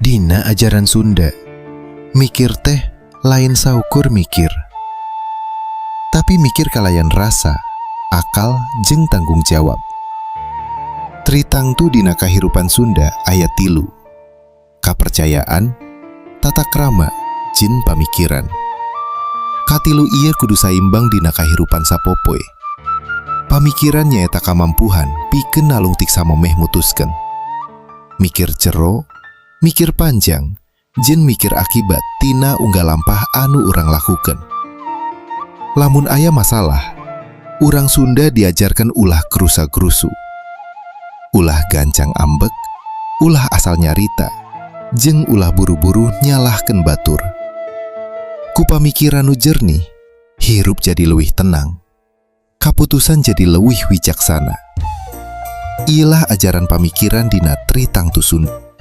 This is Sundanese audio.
Dina ajaran Sunda, mikir teh lain saukur mikir, tapi mikir kalayan rasa, akal, jeung tanggung jawab. Tritangtu dina kahirupan Sunda aya tilu: kapercayaan, tata krama, jeung pamikiran. Katilu ieu kudu saimbang dina kahirupan sapopoe. Pamikiran nyaeta kamampuhan pikeun nalungtik samemeh mutuskeun. Mikir jero, mikir panjang, jeung mikir akibat tina unggal lampah anu urang lakukan. Lamun aya masalah, urang Sunda diajarkan ulah grusa-grusu. Ulah gancang ambek, ulah asal nyarita, jeung ulah buru-buru nyalahkeun batur. Ku pamikiran nu jernih, hirup jadi leuwih tenang. Kaputusan jadi leuwih wijaksana. Ieulah ajaran pamikiran dina Tritangtu Sunda.